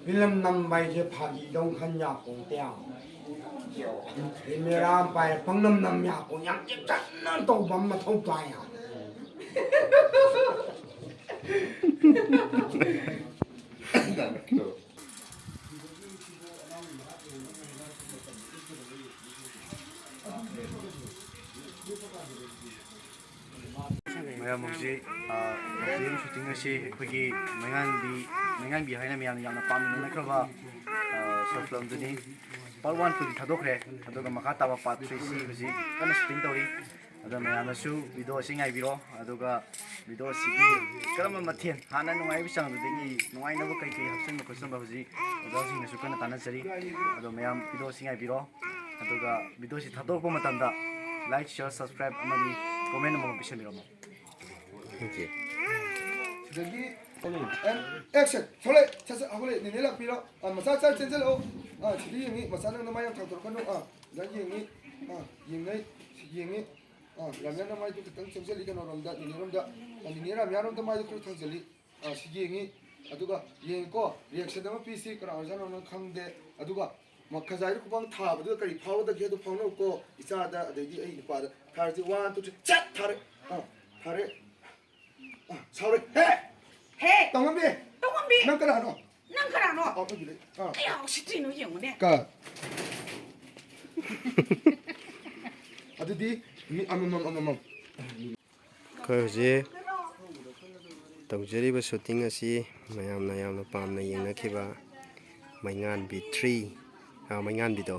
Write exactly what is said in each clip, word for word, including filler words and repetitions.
Film ꯅꯝꯕ ꯍꯥꯏꯁꯦ ꯐꯥꯒꯤꯗꯧ ꯈꯟ ꯌꯥꯄꯣꯟꯇꯦ꯫ ꯀꯦꯃꯦꯔꯥ ꯑꯃ ꯄꯥꯏꯔ ꯄꯪꯅꯝ ꯅꯝ ꯌꯥꯄꯣꯟ, ꯌꯥꯝ ꯆꯦꯛꯁꯤꯟꯅ ꯇꯧꯕ ꯑꯃ ꯃꯊꯧ ꯇꯥꯏ꯫ ꯃꯌꯥꯝ ꯍꯧꯖꯤꯛ, ꯑ, ꯍꯧꯖꯤꯛ ꯁꯨꯇꯤꯡ ꯑꯁꯤ ꯑꯩꯈꯣꯏꯒꯤ ꯃꯩꯉꯥꯟꯕꯤ, ꯃꯩꯉꯥꯟꯕꯤ ꯍꯥꯏꯅ ꯃꯌꯥꯝꯅ ꯌꯥꯝꯅ ꯄꯥꯝꯅꯅꯈ꯭ꯔꯕ, ꯑ, ꯁꯣꯔꯠ ꯐꯤꯂꯝꯗꯨꯅꯤ꯫ ꯄꯥꯔꯠ ꯋꯥꯟ ꯇꯨꯗꯤ ꯊꯥꯗꯣꯛꯈ꯭ꯔꯦ, ꯑꯗꯨꯒ ꯃꯈꯥ ꯇꯥꯕ ꯄꯥꯔꯠ ꯊ꯭ꯔꯤꯁꯤ ꯍꯧꯖꯤꯛ ꯀꯟꯅ ꯁꯨꯇꯤꯡ ꯇꯧꯔꯤ꯫ ꯑꯗꯣ ꯃꯌꯥꯝꯅꯁꯨ ꯚꯤꯗꯤꯑꯣ ꯑꯁꯤ ꯉꯥꯏꯕꯤꯔꯣ, ꯑꯗꯨꯒ ꯚꯤꯗꯤꯑꯣ ꯑꯁꯤꯒꯤ ꯀꯔꯝꯕ ꯃꯊꯦꯜ, ꯍꯥꯟꯅ ꯅꯨꯡꯉꯥꯏꯕ ꯆꯥꯡꯗꯨꯗꯒꯤ ꯅꯨꯡꯉꯥꯏꯅꯕ ꯀꯩ ꯀꯩ ꯍꯥꯞꯆꯤꯟꯕ ꯈꯣꯠꯆꯤꯟꯕ ꯍꯧꯖꯤꯛ ꯑꯣꯖꯥꯁꯤꯡꯅꯁꯨ ꯀꯟꯅ ꯇꯥꯟꯅꯖꯔꯤ꯫ ꯑꯗꯣ ꯃꯌꯥꯝ ꯚꯤꯗꯤꯑꯣ ꯑꯁꯤ ꯉꯥꯏꯕꯤꯔꯣ, ꯑꯗꯨꯒ ꯚꯤꯗꯤꯑꯣ ꯑꯁꯤ ꯊꯥꯗꯣꯔꯛꯄ ꯃꯇꯝꯗ ꯂꯥꯏꯛ, ꯁꯤꯌꯔ, ꯁꯕꯁꯀ꯭ꯔꯥꯏꯕ ꯑꯃꯗꯤ ꯀꯣꯃꯦꯟ ꯑꯃꯃꯝ ꯄꯤꯁꯟꯕꯤꯔꯝꯃꯣ꯫ ꯊꯦꯡꯀ꯭ꯌꯨ꯫ ꯁꯤꯗꯒꯤ ꯑꯦꯛꯁꯟ꯫ ꯊꯣꯛꯂꯛꯑꯦ, ꯁꯠ ꯁꯠ ꯍꯧꯒꯠꯂꯛꯑꯦ꯫ ꯅꯦꯅꯦ ꯂꯥꯛꯄꯤꯔꯣ꯫ ꯑꯥ, ꯃꯆꯥ ꯆꯠ ꯆꯦꯟꯖꯜꯂꯛꯑꯣ꯫ ꯑꯥ, ꯁꯤꯗ ꯌꯦꯡꯉꯤ, ꯃꯆꯥ ꯅꯪ ꯅꯃꯥꯏ ꯌꯥꯝ ꯊꯥꯡꯗꯣꯔꯛꯀꯅꯨ꯫ ꯑꯥ, ꯑꯗ ꯌꯦꯡꯉꯤ꯫ ꯑꯥ, ꯌꯦꯡꯅꯩ꯫ ꯁꯤ ꯌꯦꯡꯉꯤ꯫ ꯑꯥ, ꯔꯥꯃꯤꯌꯥ ꯅꯃꯥꯏꯗꯨ ꯈꯤꯇꯪ ꯆꯦꯟꯖꯜꯂꯤ ꯀꯩꯅꯣꯔꯣꯝꯗ, ꯅꯦꯅꯦꯔꯣꯝꯗ꯫ ꯑꯥ, ꯅꯦꯅꯦ ꯔꯥꯃꯤꯌꯥꯔꯣꯝꯗ ꯃꯥꯏꯗꯨ ꯈꯔ ꯊꯥꯡꯖꯜꯂꯤ꯫ ꯑꯥ, ꯁꯤ ꯌꯦꯡꯉꯤ꯫ ꯑꯗꯨꯒ ꯌꯦꯡꯉꯤꯀꯣ, ꯔꯤꯌꯦꯛꯁꯟ ꯑꯃ ꯄꯤꯁꯤ, ꯀꯅꯥ ꯑꯣꯏꯖꯥꯠꯅꯣ ꯅꯪ ꯈꯪꯗꯦ꯫ ꯑꯗꯨꯒ ꯃ-, ꯈꯖꯥꯏꯗ ꯈꯨꯕꯥꯡ ꯊꯥꯕꯗꯨꯗ ꯀꯔꯤ ꯐꯥꯎꯒꯗꯒꯦ ꯑꯗꯨ ꯐꯥꯎꯅꯧꯀꯣ꯫ ꯏꯆꯥꯗ, ꯑꯗꯩꯗꯤ ꯑꯩ ꯅꯨꯄꯥꯗ ꯊꯥꯔꯁꯤ꯫ One, two, three. ꯆꯠ! ꯊꯥꯔꯦ꯫ ꯑꯥ, ꯊꯥꯔꯦ꯫ ꯑꯥ, ꯁꯥꯎꯔꯦ꯫ ꯍꯦ! ꯍꯦ! ꯇꯧꯉꯝꯕꯤ! ꯇꯧꯉꯝꯕꯤ! ꯅꯪ ꯀꯅꯥꯅꯣ? ꯅꯪ ꯀꯅꯥꯅꯣ? ꯑꯥ, ꯑꯩꯈꯣꯏꯒꯤ ꯂꯩ-, ꯑꯥ꯫ ꯀꯌꯥ ꯎꯁꯤꯠꯇ꯭ꯔꯤꯅꯣ ꯌꯦꯡꯉꯨꯅꯦ꯫ ꯀ-, ꯑꯗꯨꯗꯤ ꯃꯤ ꯑꯃꯃꯝ, ꯑꯃꯃꯝ꯫ ꯑꯩꯈꯣꯏ ꯍꯧꯖꯤꯛ ꯇꯧꯖꯔꯤꯕ ꯁꯨꯇꯤꯡ ꯑꯁꯤ ꯃꯌꯥꯝꯅ ꯌꯥꯝꯅ ꯄꯥꯝꯅ ꯌꯦꯡꯅꯈꯤꯕ ꯃꯩꯉꯥꯟꯕꯤ ꯊ꯭ꯔꯤ, ꯑ, ꯃꯩꯉꯥꯟꯕꯤꯗꯣ,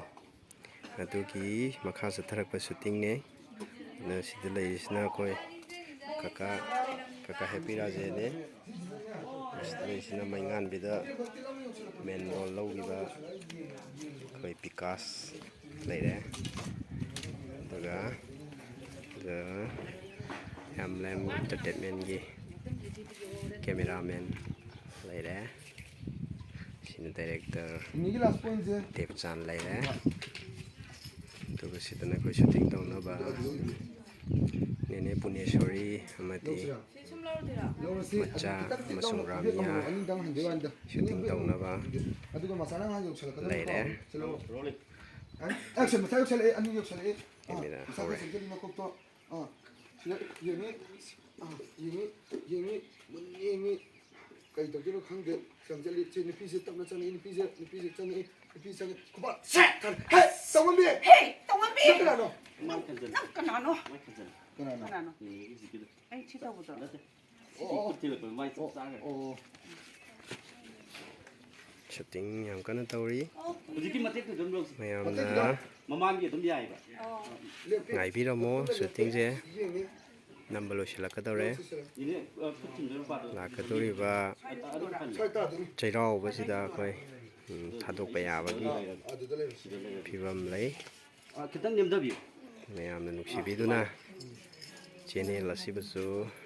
ꯑꯗꯨꯒꯤ ꯃꯈꯥ ꯆꯠꯊꯔꯛꯄ ꯁꯨꯇꯤꯡꯅꯦ꯫ ꯑꯗ ꯁꯤꯗ ꯂꯩꯔꯤꯁꯤꯅ ꯑꯩꯈꯣꯏ ꯀꯀꯥ, ꯀꯀꯥ ꯍꯦꯄꯤ ꯔꯥꯖꯦꯅꯦ꯫ ꯁꯤꯗ ꯂꯩꯔꯤꯁꯤꯅ ꯃꯩꯉꯥꯟꯕꯤꯗ ꯃꯦꯟ ꯔꯣꯜ ꯂꯧꯈꯤꯕ ꯑꯩꯈꯣꯏ ꯕꯤꯀꯥꯁ ꯂꯩꯔꯦ꯫ ꯑꯗꯨꯒ, ꯑꯗꯨꯒ ꯍꯦꯝꯂꯦꯝ ꯏꯟꯇꯔꯇꯦꯟꯃꯦꯟꯒꯤ ꯀꯦꯃꯦꯔꯥꯃꯦꯟ ꯂꯩꯔꯦ꯫ ꯁꯤꯅ ꯗꯥꯏꯔꯦꯛꯇꯔ ꯏꯅꯤꯒꯤ ꯂꯥꯁ ꯄꯣꯏꯟꯁꯦ꯫ ꯗꯦꯕꯆꯥꯟ ꯂꯩꯔꯦ꯫ ꯑꯗꯨꯒ ꯁꯤꯗꯅ ꯑꯩꯈꯣꯏ ꯁꯨꯇꯤꯡ ꯇꯧꯅꯕ ꯅꯦꯅꯦ ꯄꯨꯅꯦꯁꯣꯔꯤ ꯑꯃꯗꯤ ꯂꯧꯁꯤꯔꯥ? ꯃꯆꯥ ꯑꯃꯁꯨꯡ ꯔꯥꯃꯤꯌꯥ ꯁꯨꯇꯤꯡ ꯇꯧꯅꯕ ꯂꯩꯔꯦ꯫ ꯀꯦꯃꯦꯔꯥ ꯍꯧꯔꯦ꯫ ꯌꯦꯡꯉꯤ, ꯌꯦꯡꯉꯤ, ꯃꯨꯟꯅ ꯌꯦꯡꯉꯤ꯫ ꯀꯩ ꯇꯧꯗꯣꯏꯅꯣ ꯈꯪꯗꯦ꯫ ꯆꯪꯁꯤꯜꯂꯤ꯫ ꯁꯤ ꯅꯨꯄꯤꯁꯦ ꯇꯞꯅ ꯆꯪꯉꯛꯏ, ꯅꯨꯄꯤꯁꯦ, ꯅꯨꯄꯤꯁꯦ ꯆꯪꯉꯛꯏ, ꯅꯨꯄꯤ ꯆꯪꯉꯛꯏ꯫ ꯈꯨꯕꯥꯛ ꯁꯦꯠ ꯊꯥꯔꯦ꯫ ꯍꯦ! ꯇꯧꯉꯝꯕꯤ! ꯍꯦ! ꯇꯧꯉꯝꯕꯤ! ꯅꯪ ꯀꯅꯥꯅꯣ? ꯅꯪ, ꯅꯪ ꯀꯅꯥꯅꯣ? ꯀꯅꯥꯅꯣ? ꯀꯅꯥꯅꯣ? ꯑꯩ ꯁꯤ ꯇꯧꯕꯗꯣ꯫ ꯅꯠꯇꯦ꯫ ꯁꯤ ꯈꯨꯠ ꯊꯤꯜꯂꯛꯄꯗ ꯃꯥꯏ ꯆꯞ ꯆꯥꯈ꯭ꯔꯦ꯫ ꯑꯣ꯫ ꯁꯨꯇꯤꯡ ꯌꯥꯝ ꯀꯟꯅ ꯇꯧꯔꯤ꯫ ꯍꯧꯖꯤꯛꯀꯤ ꯃꯇꯦꯛꯇꯨ ꯑꯗꯨꯝ ꯂꯧꯁꯤ꯫ ꯃꯌꯥꯝꯅ ꯃꯃꯥꯡꯒꯤ ꯑꯗꯨꯝ ꯌꯥꯏꯑꯕ꯫ ꯉꯥꯏꯕꯤꯔꯝꯃꯣ, ꯁꯨꯇꯤꯡꯁꯦ ꯅꯝꯕ ꯂꯣꯏꯁꯤꯜꯂꯛꯀꯗꯧꯔꯦ꯫ ꯏꯅꯦ, ꯑ, ꯈꯨꯠ ꯊꯤꯟꯕ ꯅꯨꯄꯥꯗꯣ꯫ ꯂꯥꯛꯀꯗꯧꯔꯤꯕ ꯑ, ꯑꯗꯨ ꯐꯅꯤ꯫ ꯁ꯭ꯋꯥꯏ ꯇꯥꯗꯣꯏꯅꯤ꯫ ꯆꯩꯔꯥꯎꯕꯁꯤꯗ ꯑꯩꯈꯣꯏ ꯎꯝ, ꯊꯥꯗꯣꯛꯄ ꯌꯥꯕꯒꯤ ꯑꯗꯨꯗ ꯂꯩꯔꯦ꯫ ꯐꯤꯕꯝ ꯂꯩ꯫ ꯑ, ꯈꯤꯇꯪ ꯅꯦꯝꯊꯕꯤꯌꯨ꯫ ꯃꯌꯥꯝꯅ ꯅꯨꯡꯁꯤꯕꯤꯗꯨꯅ ꯆꯦꯅꯦꯜ ꯑꯁꯤꯕꯨꯁꯨ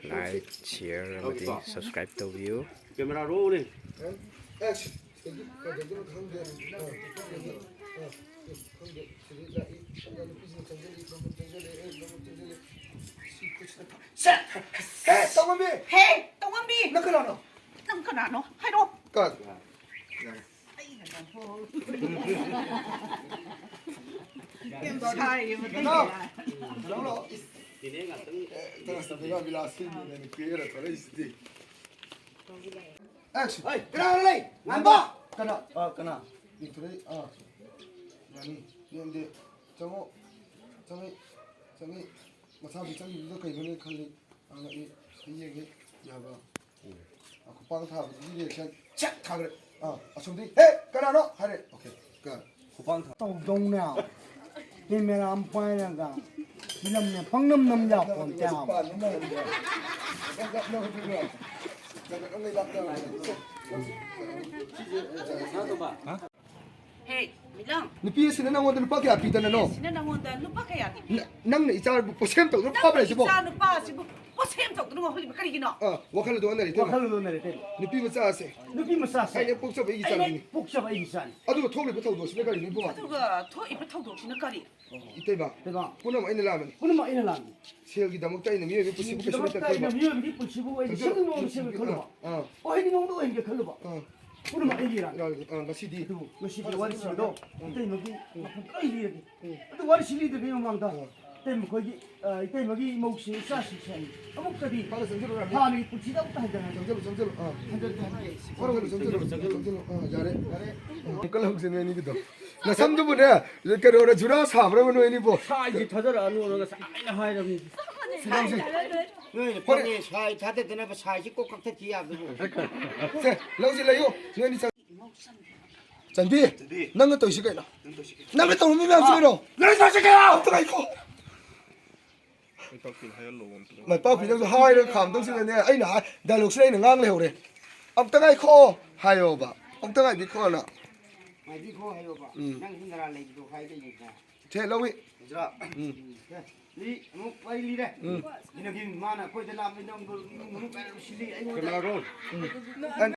ꯂꯥꯏꯛ, ꯁꯤꯌꯔ ꯑꯃꯗꯤ ꯁꯕꯁꯀ꯭ꯔꯥꯏꯕ ꯇꯧꯕꯤꯌꯨ꯫ ꯀꯦꯃꯦꯔꯥ ꯔꯣꯜ ꯂꯩ꯫ ꯑꯦꯛꯁꯟ꯫ ꯀꯩꯗꯧꯗꯣꯏꯅꯣ ꯈꯪꯗꯦ꯫ ꯑ, ꯈꯪꯗꯦ꯫ ꯁꯤꯗꯤ ꯂꯥꯛꯏ꯫ ꯑꯗ ꯅꯨꯄꯤꯁꯤꯡ ꯆꯪꯁꯤꯜꯂꯛꯏ, ꯅꯣꯡꯃ ꯆꯪꯁꯤꯜꯂꯛꯏ, ꯑꯦ, ꯅꯣꯡꯃ ꯆꯪꯁꯤꯜꯂꯛꯏ꯫ ꯁꯤ ꯈꯨꯠꯁꯤꯗ ꯊꯝ-, ꯁꯦ! ꯍꯦ, ꯇꯧꯉꯝꯕꯤ! ꯍꯦ, ꯇꯧꯉꯝꯕꯤ! ꯅꯪ ꯀꯅꯥꯅꯣ? ꯅꯪ ꯀꯅꯥꯅꯣ? ꯍꯥꯏꯔꯛꯑꯣ꯫ ꯀꯠ꯫ ꯌꯥꯔꯦ꯫ ꯌꯥꯝ ꯁꯥꯏꯌꯦꯕ ꯀꯅꯥ? ꯇꯧꯔꯤꯁꯦ꯫ ꯀꯅꯥꯅꯣ? ꯏꯁ꯫ ꯑꯦ, ꯇꯔꯥ ꯆꯠꯄ ꯌꯥꯕꯤ ꯂꯥꯛꯑ ꯁꯤꯅꯤꯅꯦ, ꯅꯨꯄꯤ ꯑꯣꯏꯔ ꯊꯣꯔꯛꯏꯁꯤꯗꯤ꯫ ꯑꯦꯛꯁꯟ! ꯍꯩ! ꯀꯅꯥ ꯂꯩ? ꯉꯥꯟꯕ! ꯀꯅꯥ? ꯑꯥ, ꯀꯅꯥ? ꯌꯦꯡꯊꯣꯔꯛꯏ? ꯑꯥ꯫ ꯌꯥꯅꯤ꯫ ꯌꯦꯡꯗꯦ꯫ ꯆꯪꯉꯣ꯫ ꯆꯪꯉꯤ꯫ ꯆꯪꯉꯤ꯫ ꯃꯁꯥꯗꯤ ꯆꯪꯈꯤꯕꯗꯨꯗ ꯀꯩꯅꯣꯅꯦ ꯈꯜꯂꯤ꯫ ꯍꯪꯉꯛꯏ꯫ ꯁꯤ ꯌꯦꯡꯉꯤ꯫ ꯌꯥꯕ꯭ꯔꯥ? ꯑꯥ, ꯈꯨꯄꯥꯡ ꯊꯥꯕꯗꯨꯒꯤ ꯔꯤꯌꯦꯛꯁꯟ ꯁꯠ ꯊꯥꯈ꯭ꯔꯦ꯫ ꯑꯥ, ꯑꯁꯣꯝꯗꯤ, "ꯍꯦ! ꯀꯅꯥꯅꯣ?" ꯍꯥꯏꯔꯦ꯫ ꯑꯣꯀꯦ꯫ ꯀ-, ꯈꯨꯄꯥꯡ ꯊꯥ- ꯇꯧꯗꯧꯅꯦ꯫ ꯀꯦꯃꯦꯔꯥ ꯑꯃ ꯄꯥꯏꯔꯒ ꯐꯤꯂꯝꯅꯦ ꯄꯪꯅꯝ ꯅꯝ ꯌꯥꯄꯣꯟꯇꯦ꯫ ꯑꯦ, ꯃꯤꯂꯪ꯫ ꯅꯨꯄꯤ ꯑꯁꯤꯅ ꯅꯪꯉꯣꯟꯗ ꯂꯨꯄꯥ ꯀꯌꯥ ꯄꯤꯗꯅꯅꯣ? ꯅꯨꯄꯤ ꯑꯁꯤꯅ ꯅꯪꯉꯣꯟꯗ ꯂꯨꯄꯥ ꯀꯌꯥ ꯄꯤꯒꯦ? ꯅ-, ꯅꯪꯅ ꯏꯆꯥꯕꯨ ꯄꯣꯁꯦꯝ ꯇꯧꯗꯨꯅ ꯅꯪꯅ ꯐꯥꯕ ꯂꯩꯁꯤꯕꯣ? ꯏꯆꯥ ꯅꯨꯄꯥ ꯑꯁꯤꯕꯨ ꯄꯣꯁꯦꯝ ꯇꯧꯗꯨꯅ ꯋꯥꯍꯜꯂꯤꯕ ꯀꯔꯤꯒꯤꯅꯣ? ꯑꯥ, ꯋꯥꯈꯜ ꯑꯗꯨ ꯑꯣꯟꯅꯔꯦ, ꯏꯇꯩꯃ꯫ ꯋꯥꯈꯜ ꯑꯗꯨ ꯑꯣꯟꯅꯔꯦ, ꯏꯇꯩꯃ꯫ ꯅꯨꯄꯤ ꯃꯆꯥ ꯑꯁꯦ ꯅꯨꯄꯤ ꯃꯆꯥꯁꯦ ꯑꯩꯅ ꯄꯣꯛꯆꯕ ꯑꯩꯒꯤ ꯑꯩꯅ ꯏꯆꯥꯅꯤ꯫ ꯄꯣꯛꯆꯕ ꯑꯩꯒꯤ ꯏꯆꯥꯅꯤ꯫ ꯑꯗꯨꯒ ꯊꯣꯛꯂꯤꯕ ꯊꯧꯗꯣꯛꯁꯤꯅ ꯀꯔꯤꯅꯣ, ꯏꯕꯨꯡꯉꯣ? ꯑꯗꯨꯒ ꯊꯣꯛꯏꯕ ꯊꯧꯗꯣꯛꯁꯤꯅ ꯀꯔꯤ? ꯏꯇꯩꯃ, ꯏꯇꯩꯃ꯫ ꯄꯨꯝꯅꯃꯛ ꯑꯩꯅ ꯂꯥꯟꯕꯅꯤ꯫ ꯄꯨꯝꯅꯃꯛ ꯑꯩꯅ ꯂꯥꯟꯕꯅꯤ꯫ ꯁꯦꯜꯒꯤꯗꯃꯛꯇ ꯑꯩꯅ ꯃꯤꯑꯣꯏꯕꯒꯤ ꯄꯨꯟꯁꯤꯕꯨ ꯀꯩꯁꯨ ꯁꯦꯜꯒꯤꯗꯃꯛꯇ ꯅꯠꯇꯦ ꯑꯩꯅ ꯈꯜꯂꯨꯕ꯫ ꯃꯤꯑꯣꯏꯕꯒꯤ ꯄꯨꯟꯁꯤꯕꯨ ꯑꯩꯅ ꯁꯦꯝꯖꯤꯟꯕ ꯃꯑꯣꯡꯗ ꯁꯦꯝꯒꯦ ꯈꯜꯂꯨꯕ꯫ ꯑꯥ, ꯑꯥ꯫ ꯑꯣ, ꯍꯥꯏꯗꯤ ꯃꯑꯣꯡꯗ ꯑꯣꯏꯍꯟꯒꯦ ꯈꯜꯂꯨꯕ꯫ ꯑꯥ꯫ ꯄꯨꯝꯅꯃꯛ ꯑꯩꯒꯤ ꯏꯔꯥꯟꯅꯤ꯫ ꯑꯥ, ꯉꯁꯤꯗꯤ ꯑꯗꯨꯕꯨ ꯉꯁꯤꯗꯤ ꯋꯥꯔꯤꯁꯤꯡ ꯑꯗꯣ ꯎꯝ꯫ ꯏꯇꯩꯃꯒꯤ ꯎꯝ꯫ ꯃꯐꯝ ꯂꯣꯏ ꯂꯤꯔꯒꯦ꯫ ꯎꯝ꯫ ꯑꯗꯨ ꯋꯥꯔꯤꯁꯤ ꯂꯤꯗ꯭ꯔꯤꯉꯩ ꯃꯃꯥꯡꯗ ꯎꯝ꯫ ꯏꯇꯩꯃꯈꯣꯏꯒꯤ, ꯑ, ꯏꯇꯩꯃꯒꯤ ꯏꯃꯧꯁꯦ, ꯏꯆꯥꯁꯤꯡꯁꯦ ꯑꯃꯨꯛꯇꯗꯤ ꯐꯥꯅ ꯆꯪꯁꯤꯜꯂꯨ, ꯔꯥꯃꯤ꯫ ꯍꯥꯟꯅꯒꯤ ꯄꯨꯟꯁꯤꯗ ꯑꯃꯨꯛꯇ ꯍꯟꯖꯟꯍꯟꯒꯦ꯫ ꯆꯪꯁꯤꯜꯂꯨ, ꯆꯪꯁꯤꯜꯂꯨ, ꯑꯥ꯫ ꯍꯟꯖꯟ-, ꯍꯟꯖꯟ-, ꯆꯪꯁꯤꯜꯂꯨ, ꯆꯪꯁꯤꯜꯂꯨ, ꯆꯪꯁꯤꯜꯂꯨ, ꯆꯪꯁꯤꯜꯂꯨ, ꯑꯥ, ꯌꯥꯔꯦ, ꯌꯥꯔꯦ꯫ ꯑꯃꯨꯛꯀ ꯂꯧꯁꯦ ꯅꯣꯏ ꯑꯅꯤꯒꯤꯗꯣ꯫ ꯅꯁꯝꯗꯨꯕꯨꯅꯦ, ꯀꯩꯅꯣꯔ, ꯖꯨꯔꯥ ꯁꯥꯕ꯭ꯔꯕ ꯅꯣꯏ ꯑꯅꯤꯕꯣ? ꯁꯥꯏꯁꯤ ꯊꯥꯖꯔꯛꯑꯅꯨ, ꯉꯁꯥꯏꯅ ꯍꯥꯏꯔꯕꯅꯤ꯫ ꯂꯧꯁꯦ꯫ ꯅꯣꯏꯅ ꯍꯣꯔꯦꯟ ꯐꯣꯟꯅꯤ ꯁꯥꯏ ꯊꯥꯗꯗꯅꯕ ꯁꯥꯏꯁꯤ ꯀꯣꯛ ꯀꯛꯊꯠꯈꯤ ꯌꯥꯕꯗꯨꯕꯨ꯫ ꯁꯦ, ꯂꯧꯁꯤ ꯂꯩꯌꯨ꯫ ꯅꯣꯏ ꯑꯅꯤ ꯆꯪ-, ꯆꯟꯕꯤ, ꯆꯟꯕꯤ꯫ ꯅꯪꯅ ꯇꯧꯔꯤꯁꯤ ꯀꯩꯅꯣ? ꯅꯪꯅ ꯇꯧꯔꯤꯁꯤ ꯀꯩꯅꯣ? ꯅꯪꯅ ꯇꯧꯔꯤꯁꯤ ꯀꯩꯅꯣ? ꯑꯝꯇ ꯉꯥꯏꯈꯣ꯫ ꯃꯥꯏ ꯄꯥꯛꯄꯤ ꯅꯪꯁꯨ ꯍꯥꯏꯔꯒ ꯈꯥꯝꯗꯧꯁꯤꯗꯅꯦ, ꯑꯩꯅ ꯍꯥꯏ-, ꯗꯥꯏꯂꯣꯛꯁꯤꯗ ꯑꯩꯅ ꯉꯥꯡ ꯂꯩꯍꯧꯔꯦ꯫ "ꯑꯝꯇ ꯉꯥꯏꯈꯣ" ꯍꯥꯏꯌꯣꯕ, "ꯑꯝꯇ ꯉꯥꯏꯕꯤꯈꯣꯅ"꯫ ꯉꯥꯏꯕꯤꯈꯣ ꯍꯥꯏꯌꯣꯕ꯫ ꯎꯝ꯫ ꯅꯪꯁꯨ ꯅꯔꯥ ꯂꯩꯕꯗꯣ ꯍꯥꯏꯗꯣꯏꯅꯤꯗꯅ꯫ ꯁꯦ, ꯂꯧꯏ꯫ ꯅꯠꯇ꯭ꯔꯥ? ꯎꯝ꯫ ꯁꯦ, ꯂꯤ-, ꯑꯃꯨꯛ ꯋꯥꯔꯤ ꯂꯤꯔꯦ꯫ ꯎꯝ꯫ ꯏꯅꯣꯒꯤ ꯃꯥꯅ ꯑꯩꯈꯣꯏꯗ ꯂꯥꯛꯑꯝꯃꯤ, ꯅꯪꯕꯨ ꯏꯃꯨꯡ ꯃꯅꯨꯡ ꯀꯥꯏꯅ ꯂꯣꯏꯁꯤꯜꯂꯤ, ꯑꯩꯉꯣꯟꯗ꯫ ꯀꯅꯥꯔꯣ? ꯎꯝ꯫